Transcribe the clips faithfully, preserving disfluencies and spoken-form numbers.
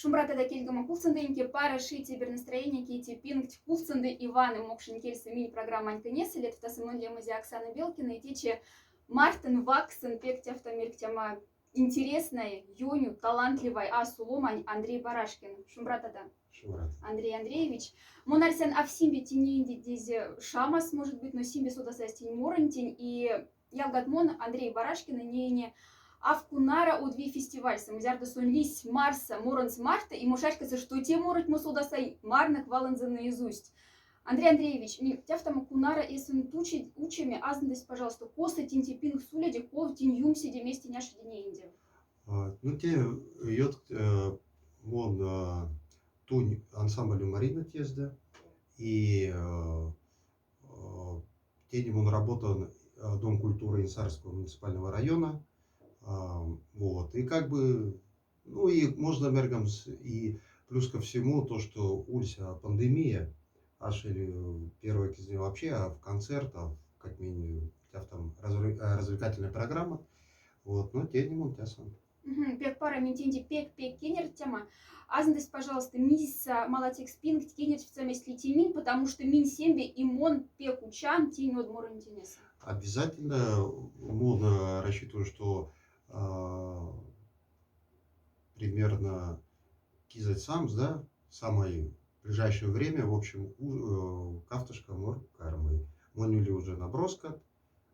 Шумбратада, кельгома кувсонды, инке пара ши цебер настроение, кити пингть кувсонды Иваны мокшень кельса минь программань кынеса. Летфтаса мон лемызе Оксана Белкина, и тече мартын вакссон пек тяфта мярьгтяма интересной, ёню, талантливой, асуломань Андрей Барашкин. Шумбратада. Шумбрат. Андрей Андреевич. Мон арсян, а всем бе тиненди дизе шамас, может быть, но всем бе содаса астень моронтень, и ялгат мон Андрей Барашкина неине авкунара одви фестивальса, мзярда сон лись марса, моронс марта, и мошашкаса, что те мороть мосодаса марнак валанза наизусть. Андрей Андреевич, ми тяфтама кунара эсын тучи учеме, азындась, пожалуйста, коса тинти пинг суледи, ков тин юмсиди местиняшиди неинди. А, ну, те йод, э, мон, э, тунь ансамблю Марина тезда, и э, Э, тени мон работан, э, Дом культуры Инсарского муниципального района. А, вот. И как бы, ну и можно мярьгомс, и плюс ко всему то, что уль ся пандемия, ашель, э, первой кизни вообще, а в концерт, а в, как минимум, хотя там разве- э, развлекательная программа. Вот, но тени мон тясан. Пек пара, минь тенди пек-пек кенерть тема. Азындась, пожалуйста, миса малатекс пингть кенерть специальность ли тиминь, потому что минь сембе и мон пек учан тинь од моронь тенеса. Обязательно, мон, э, рассчитываю, что, э, примерно кизать самс, да, самое ближайшее время, в общем, у- э, кафташка мор кармай. Мон ули уже наброска,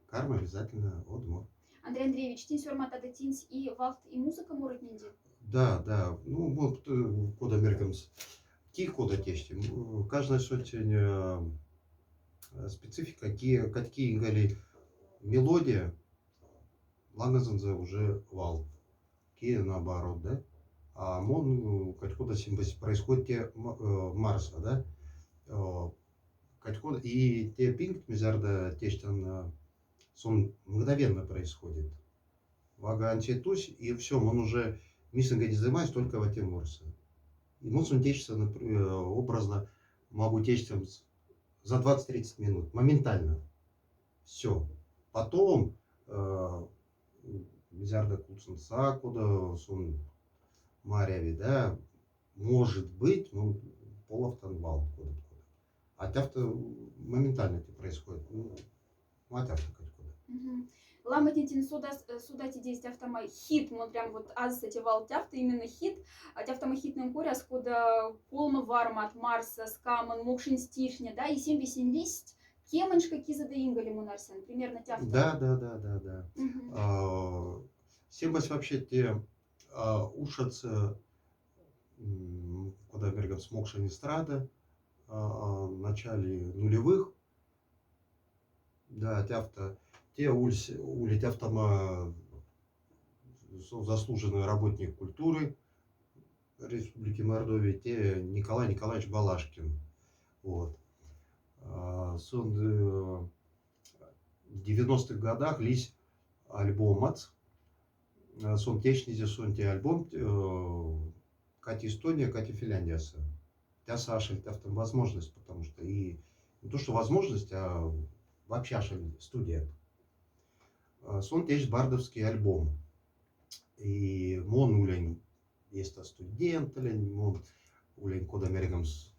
кармай обязательно од мор. Андрей Андреевич, тинь сёрматада тинсь и валт и музыка моротненди? Да, да. Ну, вот, э, кода мярьгомс, ки кода тешти. М, каждая сотень, э, специфика, ки, катьки ингали мелодия, лангозонза уже вал. Ки наоборот, да? А мон, э, катькода симбась происходит те м- э, марса, да? Э, катькода и те пингть, мзярда тештан, э, сон мгновенно происходит. Вага анчетусь, и всё, мон уже мисынга не занимаюсь, только в эти морса. И мон сон тешся, например, э, образно могу тешся за двадцать-тридцать минут, моментально. Всё. Потом, э, мзярда кулцынса, кода сон маряви, да, может быть, мон половтан вал кода-кода. А тяфта моментально это происходит. Ну, а тяфта катькода. Ламотнень тень содас- э, содатидесь тяфтама хит, мон прям вот азса те вал тяфта, именно хит, а тяфтама хитнень коряс, кода колма вармат марса, скамон, мокшень стихне, да, и сембе синь листь, кемоншка кизада ингали мон арсян, примерно тяфта. Да, да, да, да, да. А, сембась вообще те, а, ушаца, м, кода мярьгомс, мокшень эстрада, а, а, в начале нулевых. Да, тяфта. Те уль сь- ули тяфтама со- заслуженный работник культуры Республики Мордовия, те Николай Николаевич Балашкин. Вот. А, сон, э, в девяностых годах лись альбомац. А, сон тешнизе сон те альбом, э, кати Эстония, кати Финляндияса. Тяса ашель тяфтама возможность, потому что и не то, что возможность, а вообще ашель студия. А, сон тешсь бардовский альбом. И мон улень эста студентолень, мон улень, кода мярьгомс,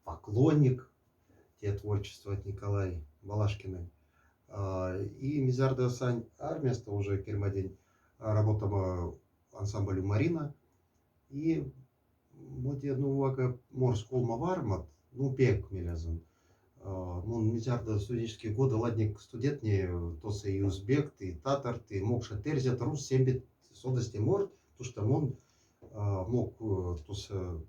поклонник те творчества от Николая Балашкина. А, и мзярда сань армияста уже кермодинь, а, работама ансамблю Марина. И вот я, ну, вага морс колма вармат, ну, пек мелязон. А, мон мзярда студенческие годы ладнек студентне, э, тоса и узбект, и татарт, и мокшат, эрзят, рус, сембе содасте морт, то, что мон, а, мог, э, тоса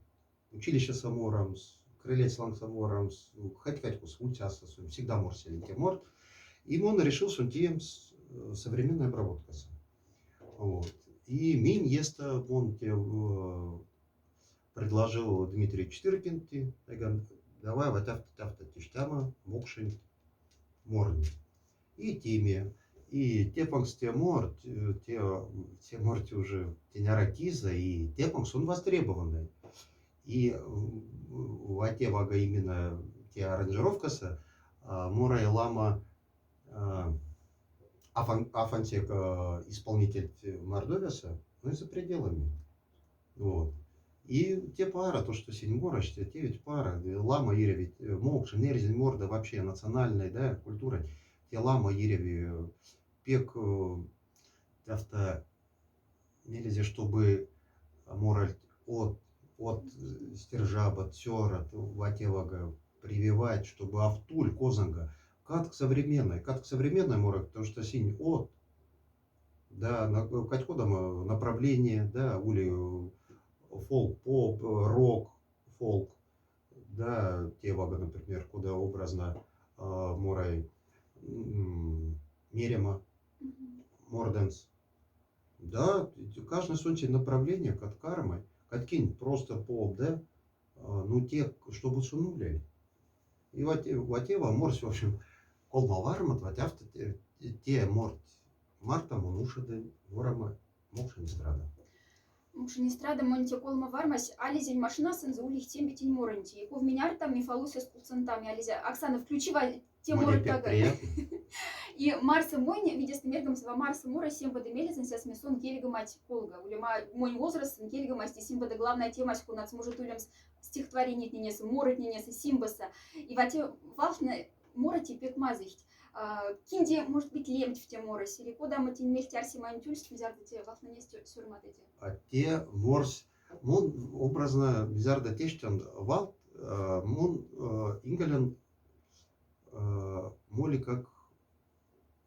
училищеса морамс, крылецлангса морамс, ну, хоть катькоса улицаса, сон всегда морсиль те морт. И мон решил, что тиемс, э, современная обработкаса. Вот. И минь эста мон те, э, предложил Дмитрий Четыркин, ти, эган, давай вот тяфта, тяфта тиштяма мокшень морни. И тиме, и тяфтама те морт, э, те, те морт уже тяфта киза, и тяфтама сон востребованный. И, м, в те вага именно те аранжировкаса, а, морай лама, а, афан-, афансек, а, исполнитель те Мордовияса, ну и за пределами. Вот. И те пара, то, что синь морась, те, те ведь пара, э, лама иреви, э, мокшень, эрзянь морт да вообще национальной, да, культура, те лама иреви, э, пек, э, тафта нельзя, чтобы мораль от, от, э, стержабат, сёрат, ватевага прививать, чтобы автуль козанга. Катк современной, катк современной мораль, потому что синь от, да, на, катькода ма-, направление, да, ули, э, фолк-поп, э, рок, фолк, да, те вага, например, кода образно, а, морай, м, Мерема, Морденс. Да, каждый сонче направление, кат кармай, каткинь просто поп, да, а, ну, те, чтобы сунули. И вот, э, вот эва морсь, в общем, колма вармат, вот афта те, те морт, марта мон ушеды, ворама, мокшень эстрада. Мокшень эстрада, монь те колма вармась, ализень машинасынзе улихть сембитень моронти. И ков минь артам, ми фалусяс кулцентам, и ализе, Оксана, включи ва-, те морт тага. И марса монь, видестэ мергомс ва марса мора, сембоды мелезэнсяс ме сон кельгомать колга. Улема монь возрастын кельгомасть, и сембоды главная темась, конат может улемс стихотворениятненеса, моротненеса, симбаса. И вате валтнэ морати пек мазыхть. А, кинде, может быть, лемть в те морось, или кода ма тень мельть арсемань тюльсть, мзярда те валтнэнес сё-, сёрматеде. А те морсь, мон образно мзярда тесттян валт, а, мон, а, ингален, а, моли как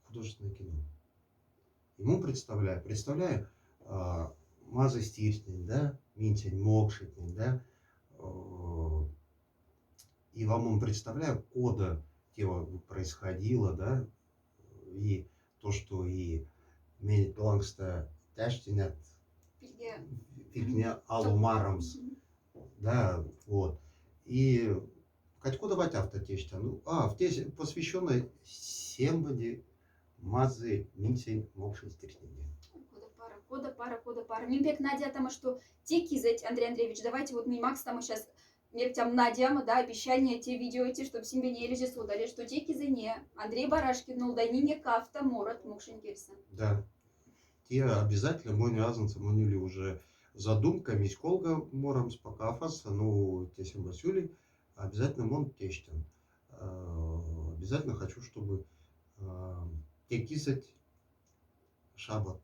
художественное кино. И мон представляю, представляю, а, мазы стиртнень, да, минсень мокшетнень, да, э, и вам он представляю, кода дело происходило, да, и то, что и мень лангста тяжтенят Пильге. Пильгне алу марамс. Да, вот. И катькода вать афта тесттян. Ну, а, в тесе посвящённой сембоди мазы минсень мокшень стиртненди. Кода пара, кода пара, кода пара. Минь пек надейтама, что те кизоть, Андрей Андреевич, давайте вот минь макстама сейчас мертям надеяма, да, обещание те видео эти, чтоб симбене элизе содали, что те кизы не Андрей Барашкин, но да нинге кафта морот мокшень кельса. Да. Те обязательно, монь азанца, монь ули уже задумка, мись колга морамс, пока афаса, ну, те симбас ули, обязательно мон тесттян. Э, обязательно хочу, чтобы, э, те кизоть шабат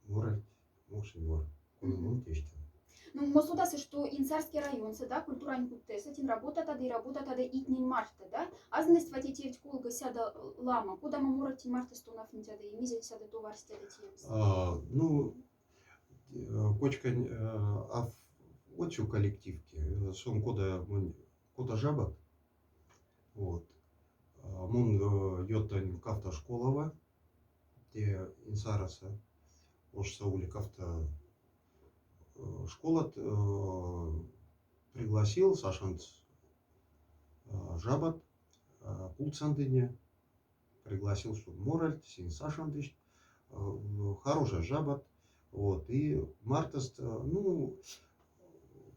мороть мокшень мор, кода мон тесттян. Ну, мо содасы, что Инсарский районса, да, культурань куттеса, тень работатады и работатады итнень мархта, да? Азнасть вате тевть колга сяда лама, кода ма мороть тень мархта стонафнитяды, и мезе сяда товарстяды тиемс? А, ну, э, кочкань, э, аф-, отчу коллективке, э, сон кода монь, кода жабат, Вот. А, мон, э, ётань кафта школава, те Инсараса, ошса ули кафта, э, школат, э, пригласил сашанц, э, жабат, э, кулцандыне, пригласил, чтоб моральть, синь сашандышть, э, хорошая жабат. Вот, и мартост, э, ну,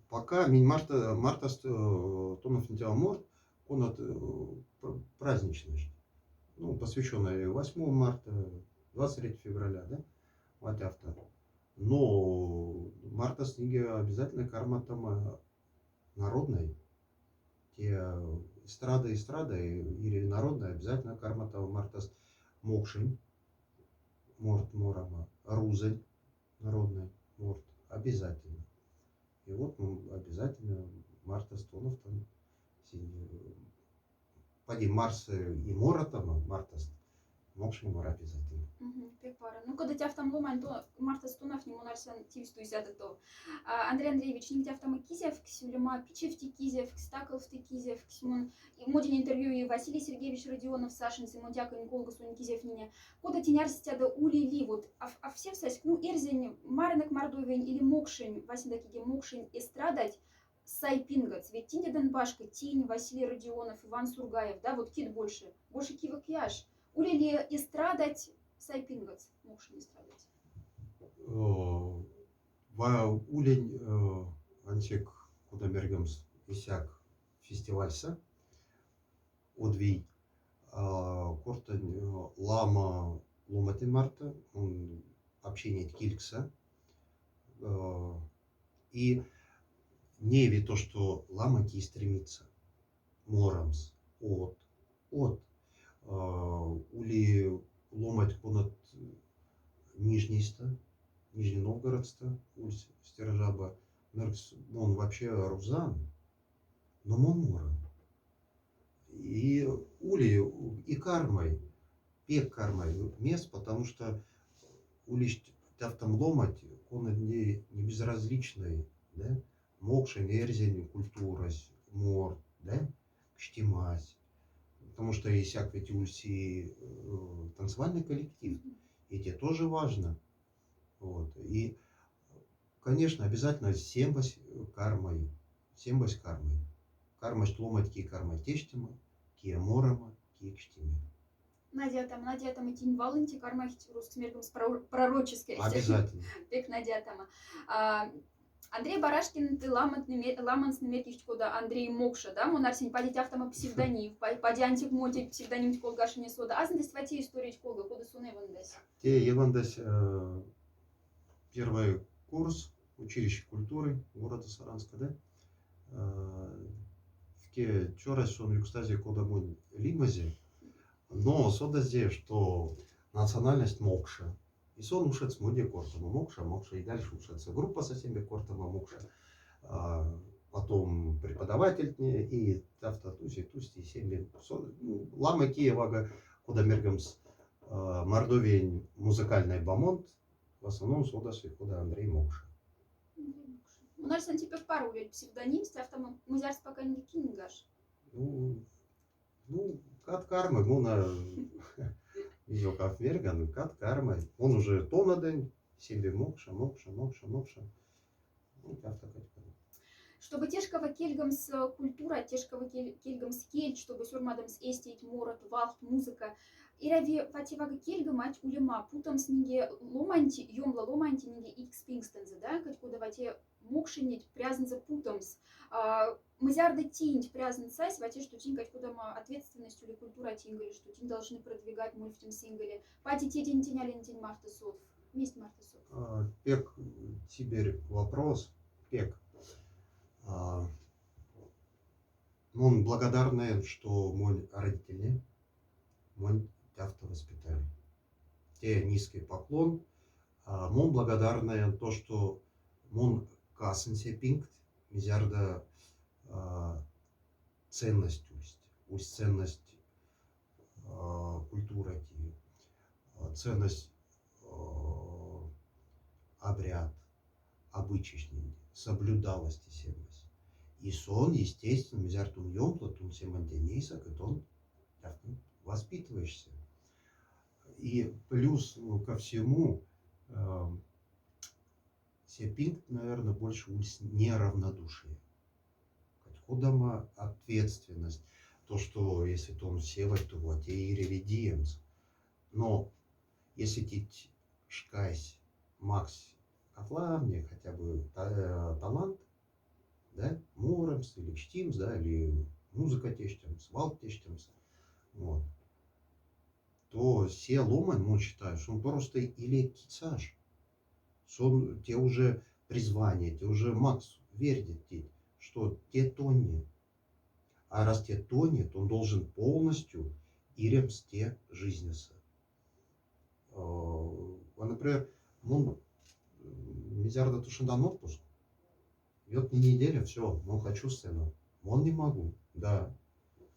пока минь марта-, мартост, э, тонафнитява морт, конат, э, пр-, праздничность. Ну, посвящённая восьмого марта, двадцать третьего февраля, да? Вот автор. Но мартост нинге обязательно карматама народной. Те, э, эстрада, эстрада, э, или народная, обязательно карматама мартост мокшень морт морама, рузонь народный морт, обязательно. И вот, ну, обязательно мартост тонафтан синь, э, поди марса и моратама, мартост мокшень мор обязательно. Мгм, пек пара. Ну, кода тяфтам ломань, то мартост тонафни, мон арсян, тивстуй сяда то. А, Андрей Андреевич, нинге тяфтама кизефкс, улема пичефти кизефкс, такалфти кизефкс, мон и модин интервью и Василий Сергеевич Родионов сашинс, и мон тякинь колга сонь кизефнине. Кода тень арсетяда ули ли, вот, аф-, аф сяф сась, ну, эрзянь, марнак Мордовиянь или мокшень, васенда киге мокшень эстрадать сай пингоц. Ведь тинь тяден башка, тинь Василий Родионов, Иван Сургаев, да, вот кит больше, больше кивок яш. Ули ли эстрадать сай пингоц, мокшень эстрадать? Э, ва улень, э, ансяк, кода мергемс, исяк фестивальса, одвий, а, кортань, э, лама ломатень марта, м, общениять килькса. Э, и Неви то, что ломоть и стремится морамс. Од, од. А, ули ломать, конат Нижнейста, Нижний Новгородста, уль Стержаба, мяркс, мон вообще рузан, но мон моран. И ули, и кармай, пек кармай мес, потому что улись тяфтам ломать, конат не, не безразличный, да, мокшень, эрзянь культурась, морт, да, кстимась. Потому что исяк ведь ульсь и, э, танцевальный коллектив, и те тоже важно. Вот. И, конечно, обязательно сембась кармай, сембась кармай. Кармась ломать, ки кармай тештема, ки морама, ки кстиме. Надя атама, Надя атама, тинь валынти кармахть русский мергом пророческий. Обязательно. Пек Надя атама. А, Андрей Барашкин, ты ламантны ме-, ламантны меркихть кода Андрей Мокша, да? Мон арсинь, пади тяфтама псевдоним, па-, пади антик моти псевдонимть колга шене сода. Азндесть вати история колга, кода суне вандась. Те евандась, э, первый курс училища культуры города Саранска, да? Э, вке чорась сон юкстазе, кода мон лимазе, но содазе, что национальность мокша. И сон ушедсь моде кортома мокша, мокша, и дальше ушедсь группа совсем бе кортома мокша. А, потом преподаватель не, и тафта тусь, и тусь, и семь лет. Со-, ну, лама кие вага, кода мергомс, а, Мордовиянь музыкальный бомонд, в основном содасы, кода Андрей Мокша. Мон арсян, типа, пару лет псевдоним, стяфтама музярс пока не кингаш. Ну, ну, кат кармай, мон а, изё каф мерган, кат кармай. Мон уже тонадень, сембе мокша, мокша, мокша, мокша. Ну, кафта катька. Чтобы тешкова кельгомс, э, культура, тешкова кель-, кельгомс кельть, чтобы сёрмадомс эстеть, морот, валт, музыка. Эряви вати вага кельгомать улема, путомс нинге ломанти, ёмла ломанти нинге икс пингстэнзэ, да, кать кода вате мокшинеть прязнзэ путомс. А, мзярда тинть прязнцась, вате, что тинь кать кодамо ответственность ули культура тингале, что тинь должны продвигать мольфтем сингале. Пати тедентень алентень марта сот. Месть марта сот. А, пек циберь вопрос, пек. А, мон благодарная, что монь родители монь тяфта воспитали. Те низкий поклон. А, мон благодарная то, что мон касынь се пингт, мзярда, а, ценность ульсть. Ульсть ценность, а, культура ти, а, ценность, а, обряд, обычаечнень, соблюдалась тесемась. И сон, естественно, мзяр тон ёмтла, тон семантенейса, и тон воспитываешься. И плюс, ну, ко всему, эм, се пингт, наверное, больше уль неравнодушие. Кать кодамо ответственность. То, что если тон севать, то вот и реведиемс. Но если тить шкась максь кафлам не хотя бы та-, э, талант, да, морамс или кстимс, да, или музыка тештемс, валт тештемс, вот, то се ломань, мон считаю, что он просто или кицаш, что он, те уже призвание, те уже макс вердит, что те тонне. А раз те тонне, то он должен полностью иремс те жизнеса. Э, а, например, мон, м, мзярда тушендан отпуск. Ётни неделя, всё, мон хочу сцену. Мон не могу, да.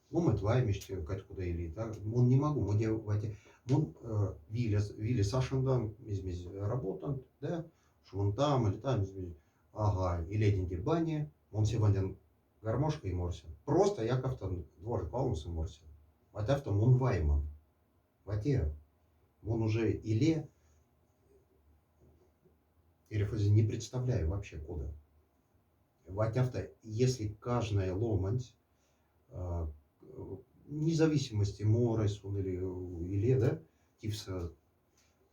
Мон мать ваймеште, кать кода или так. Мон не могу, мон де-, вате, мон, э, виле, виле сашендан, мизь, мизь работан, да, шо мон там или там, мизь, мизь. Ага, или один де бане, мон се вандян гармошка и морсян. Просто я кафтан дворик валмс и морсян. Вать афта мон вайман. Вате, мон уже иле, эрифазин не представляю вообще кода. Вать афта, если каждая ломанть, а, независимости морась он или, или, да, тифса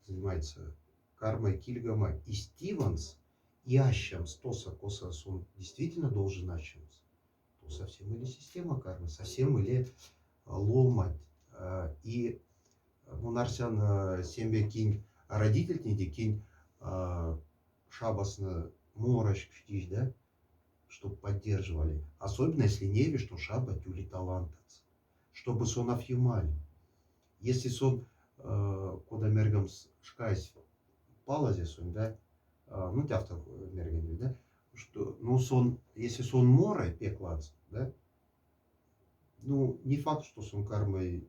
занимается кармай кильгома и стиванс, и ащамс тоса, коса сон действительно должен ащамс, то совсем или система кармы, совсем или, а, ломать. А, и мон арсян, а, сембе кинь, а, родительтнеде кинь, а, шабасна морась кштись, да? чтоб поддерживали. Особенно если не ве, что шабат ули талантац. Чтобы сон аф юмаль. Если сон, э, кода мяргомс шкась палазе сон, да, а, ну, тяфта мяргонь, да, что, ну, сон, если сон моры пек ладс, да, ну, не факт, что сон кармай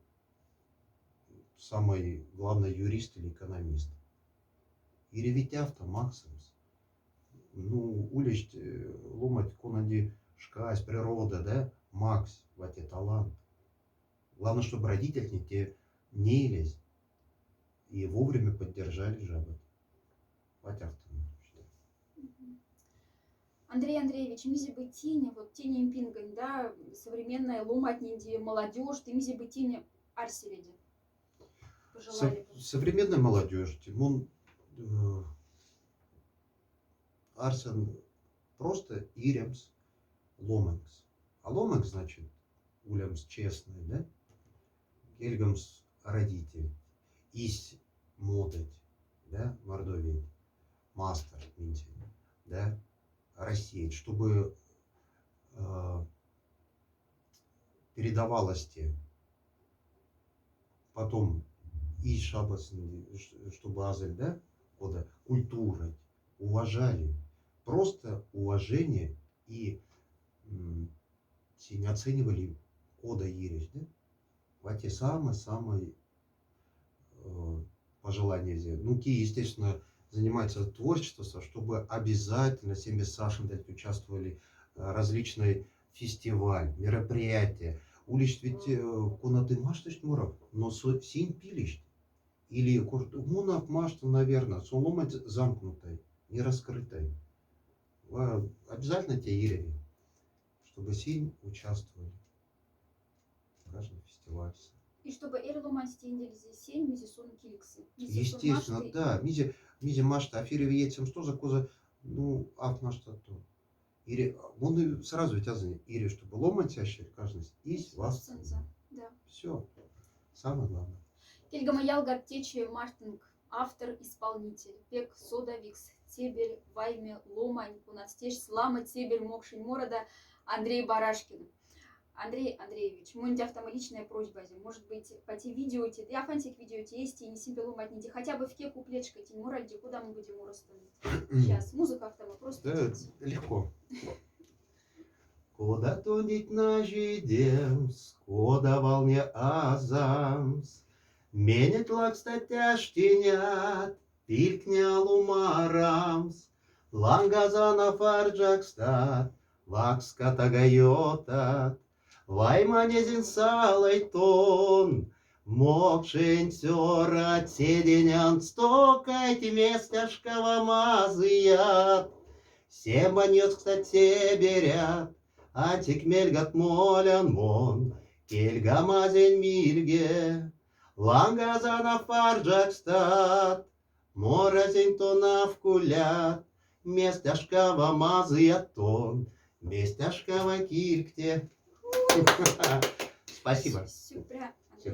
самый главный юрист или экономист. Ире ведь афта максомс. Ну, улесть, э, ломать, конанди шкась, природа, да, максь, вате талант. Главное, чтобы родительтне те нейлись и вовремя поддержали жабат. Ватяхтан. Андрей Андреевич, мизе бы тень, вот тень эмпингонь, да, современная ломать нинди молодежь, ты мизе бы тень арсереди. Пожелали бы. Современная молодежь, Тимон, э, арсен просто иремс ломанькс. А ломанькс, значит, улемс честный, да? Кельгомс родитель, ись модать, да, Мордовиянь мастор, минсен, да, Россиянь, чтобы э, передавалось те. Потом и шабасын, чтобы азель, да, кода культура, уважали. Просто уважение и м, не оценивали кода ересь, да? Вате самое-самое э, пожелание. Ну, ки, естественно, занимается творчеством, чтобы обязательно семья Сашин участвовали э, различные фестиваль, мероприятия. Улесть ведь э, конаты маштышть моров, но синь пилишть. Или курт мунав машта, наверное, сон ломать замкнутой, не раскрытой. Обязательно те иреви, чтобы синь участвовали в каждом фестивале. И чтобы эр ломаньстендельзе сень, мизе сон кильксы. Естественно, да. Мизе, мизе машта, афире виетсем, что за коза, ну, аф машта то. Ире, он сразу ведь азы, ире, чтобы ломать чаще, каждый из вас. Да. Все. Самое главное. Кельгома ялгат течи мартынг автор, исполнитель, пек содавикс, цебель, вайме, ломань, кунацтеч, слама, цебель, мокшень морода, Андрей Барашкин. Андрей Андреевич, мон тяфтама личная просьба, может быть, по те видео те, я фансик видео те есть, и не симпелу матнити, хотя бы в ке куплетшка тень моральди, куда мы будем моростан. Сейчас, музыка автома, просто. Да, легко. Кода тондить на жидемс, кода валне азамс, менет лакста тяштинят, пилькня лумарамс, ланга зана фарджакстат, вакска тагайотат, вайманезин салайтон, мокшень сёрат седенян стокайт местяшкава мазыят, сембаньёскстат себерят, антик мельгат молян мон, кельгамазень мильге, ланга зана фарджакстат, моразень тонав кулят, местяшкава мазыят тон, местяшкава кильгте. Спасибо. Сюпря.